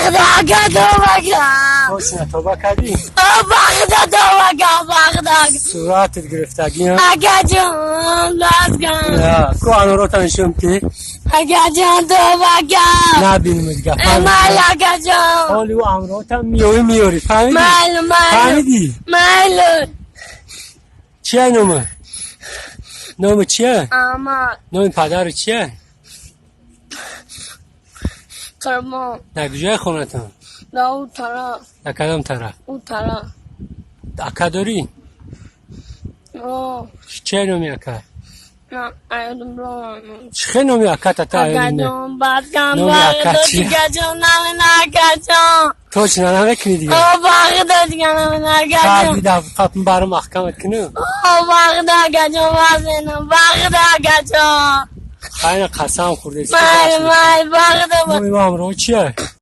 Ака, тоба кам. Точно тоба кардӣ? Бахда, тоба кам, бахда. Суратат гирифтагӣ? Ака ҷон, даст кам. Ку анорота нишон ки. Ака ҷон, тоба кам. Набинем дига. Майли, ака ҷон. Ҳоли ӯ амрота меои, меёрӣ, фаҳмидӣ? Майли, майли. Фаҳмидӣ? Майли. Чия нома? Номи чия? Аҳмад. Номи падару чия? Қурбон. Дар куҷои хонатон? Дар ӯ тараф. Дар кадом тараф? Ӯ тараф. Ака дорӣ? О. Чия номи ака? На, аёдам бировам. Чӣ хел номи ака тата? Ака ҷон, бад кам. Номи ака чия? Ака ҷон, намена, ака ҷон. Точно намекунӣ дига? О, бахда, дига намена, ака ҷон. Фарди қапм баро маҳкамат кунам. О, бахда, ака ҷон, вазенам, бахда, ака ҷон. Хайна, қасам хӯрдед. Майли, майли, бахда. Номи амро чия?